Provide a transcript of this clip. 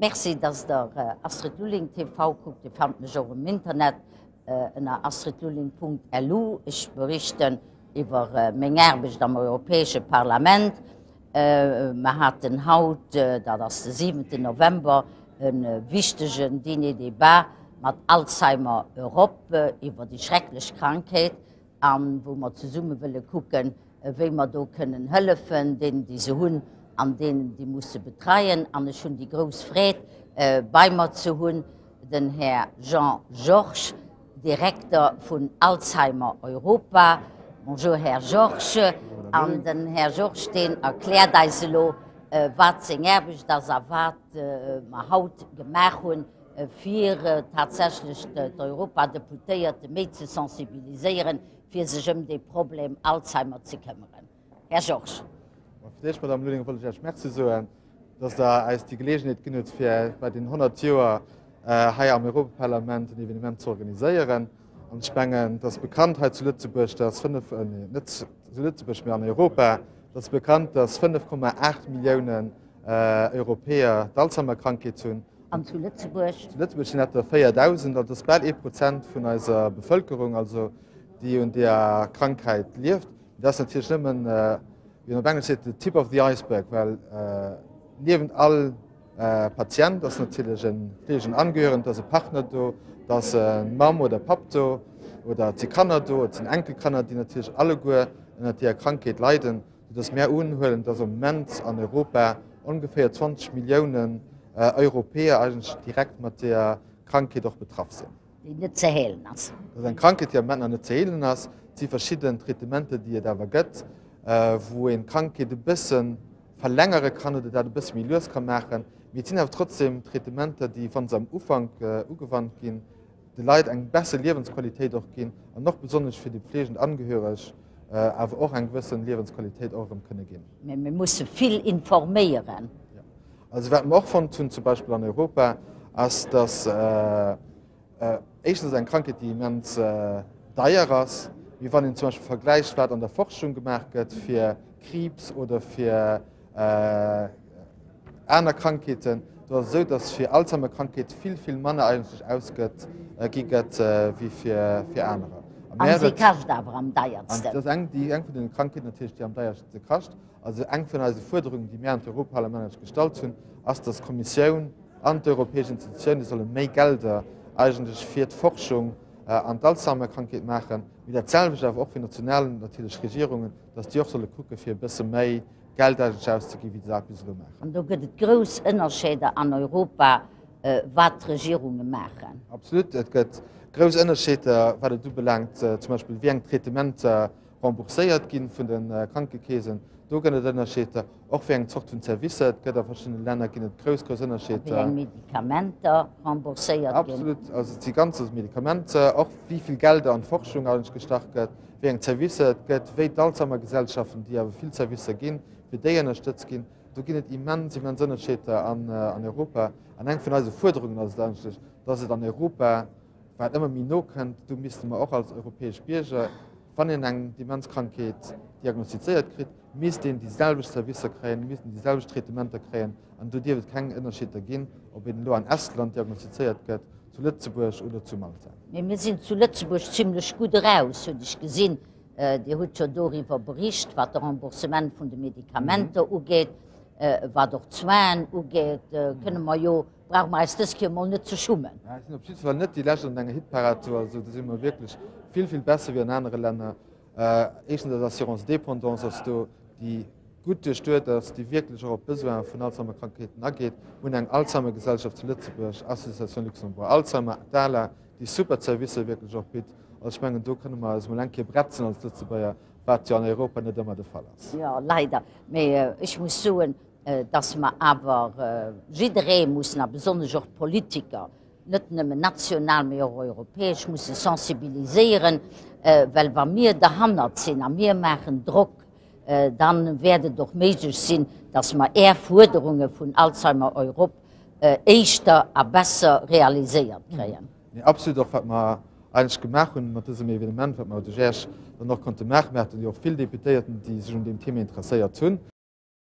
Merci dass der Astrid Lulling TV kuckt. Dir fannt mech och um Internet ënner astridlulling.lu. Ech berichten iwwer meng Aarbecht am Europäesche Parlament. Mer haten haut, dat ass de siwenten November, e wichtegen Dîner-débat mat Alzheimer Europe iwwer déi schrecklech Krankheet an wou mer zesumme wëlle kucken, wéi mer do kënnen hëllefen, deenen, déi se hunn, an deenen, déi musse betreien. An ech hunn déi grouss Freed, bei mer ze hunn den Här Jean Georges, Direkter vun Alzheimer Europa. Bonjour, Här Georges. An den Här Georges, deen erkläert eis elo, wat seng Aarbecht ass a wat mer haut gemaach hunn, fir tatsächlech d'Europadeputéierte méi ze sensibiliséieren, fir sech ëm dee Problem Alzheimer ze këmmeren. Här Georges. Fir d'éischt, Madame Lulling, wollt ech Iech Merci soen, dass Der eis déi Geleegenheet ginn hutt, fir bei den 100 Joer hei am Europaparlament en Evenement ze organiséieren. An ech mengen, et ass bekannt hei zu Lëtzebuerg, dass fënnef, nee, net zu Lëtzebuerg, mä an Europa, et ass bekannt, dass 5,8 Milliounen Europäer d'Alzheimer-Krankheet hunn. An zu Lëtzebuerg? Zu Lëtzebuerg sinn dat der 4.000, also dat ass bal ee Prozent vun eiser Bevëlkerung, also déi un deeër Krankheit lieft. Dat ass natierlech nëmmen, wéi een op Englesch seet, the tip of the iceberg, well niewent all Patient ass natierlech e fleegenden Angehörigen, et ass e Partner do, et ass e Mamm oder Papp do oder et si Kanner do, et sinn Enkelkanner, déi natierlech alleguer ënnert deeër Krankheet leiden. Soudass mär unhuelen, dass am Moment an Europa ongeféier 20 Milliounen Europäer eigentlech direkt mat deeër Krankheet och betraff sinn. Déi net ze heelen ass. Dat ass eng Krankheet, déi am Moment nach net ze heelen ass. Et si verschidden Traitementer, déi et awer gëtt, wou een d'Krankheet e bësse verlängere kann oder dat e bësse méi lues ka maachen. Mee et sinn awer trotzdem Traitementer, déi, wa se am Ufank ugewannt ginn, de Leit eng besser Liewensqualitéit och ginn an och besonnesch fir déi pflegend Angehöreg awer och eng gewëssen Liewensqualitéit och erëm kënne ginn. Mä mir musse vill informéieren. Jo. Also wat mer och fonnt hunn, zum Beispill an Europa, ass, dass éischtens eng Krankheet, déi immens deier ass, mee wann een zum Beispill vergläicht, wat an der Forschung gemaach gëtt fir Kriibs oder fir Aner Krankheeten, do ass et esou, datt fir Alzheimer-Krankheet vill, vill manner eigentlech ausgëtt gi gëtt wéi fir fir anerer. A se kascht awer am deiersten. An dat ass eng, déi eng vun den Krankheeten natierlech, déi am deierste kascht. Also eng vun eise Fuerderungen, déi mir an d'Europaparlament gestallt hunn, ass, datt d'Kommissioun an d'europäesch Institutioune solle méi Gelder eigentlech fir d'Forschung an d'Alzheimer-Krankheet maachen, mee dat selwecht awer och fir national natierlech Regierungen, datt déi och solle kucke fir e bësse méi Geld eigentlech auszeginn, wéi se dat bis elo maachen. An do gëtt et grouss Ënnerscheeder an Europa, wat d'Regierunge maachen. Absolut, et gëtt grouss Ënnerscheeder, wat et ubelaangt, zum Beispill wéi eng Traitementer rembourséiert gi vun de Krankekeesen. Do gëtt et Ënnerscheeder. Och wéi eng Zort vun Servicer et gëtt a verschiddene Länner, ginn et grouss, grouss Ënnerscheeder. A wéi eng Medikamenter rembourséiert ginn. Absolut, also et si ganz Medikamenter, och wéi vill Gelder an d'Forschung eigentlech gestach gëtt. wéi eng Zerwisser et gëtt, wéi d'Alzheimer-Gesellschaften, déi awer vill Zerwisser ginn, wéi déi ënnerstëtzt ginn. Do ginn et immens, immens Ënnerscheeder an Europa. An eng vun eise Fuerderungen ass et eigentlech, dass et an Europa, wat ëmmer méi no kënnt, do misste mer och als europäesch Bierger, wann een eng Demenzkrankheet diagnostizéiert kritt, misst een déi selwecht Zerwisser kréien, misst een déi selwecht Traitementer kréien. An do dierf et keng Ënnerscheeder ginn, ob een elo an Estland diagnostizéiert gëtt, zu Lëtzebuerg oder zu Malta. Mee mir sinn zu Lëtzebuerg zimlech gutt eraus, hunn ech gesinn. Dir hutt jo doriwwer bericht, wat de Remboursement vun de Medikamenter ugeet, wat och d'Soinen ugeet, kënne mer jo, brauche mer eis dës Kéier emol net ze schummen. Mir sinn op jidde Fall net déi Lescht an enger Hitparad do. Also do si mer wierklech vill, vill besser wéi an anere Länner. Éischtens ass Assurance dépendance ass do, déi gutt duerchduet ass, déi wierklech och op d'Besoine vun Alzheimer-Krankheeten ageet. Mir hunn eng Alzheimer-Gesellschaft zu Lëtzebuerg, Association Luxembourg Alzheimer, d'ALA, déi super Zerwisser wierklech och bitt. Also ech mengen, do kënne mer eis emol eng Kéier bretzen als Lëtzebuerger, wat jo an Europa net ëmmer de Fall ass. Jo, leider. Mee ech muss soen, dass mer awer jidderee mussen, a besonnesch och d'Politiker, net nëmmen national, mee och europäesch musse sensibiliséieren, well wa mir derhannert sinn a mir maachen Drock, dann wäert et och méiglech sinn, dass mer Är Fuerderunge vun Alzheimer Europe éischter a besser realiséiert kréien. Nee, absolut, och wat mer eigentlech gemaach hunn mat dësem Evenement, wat mer duerch Iech dann och konnte maachen. Mir haten jo och vill Deputéierten, déi sech un deem Thema interesséiert hunn.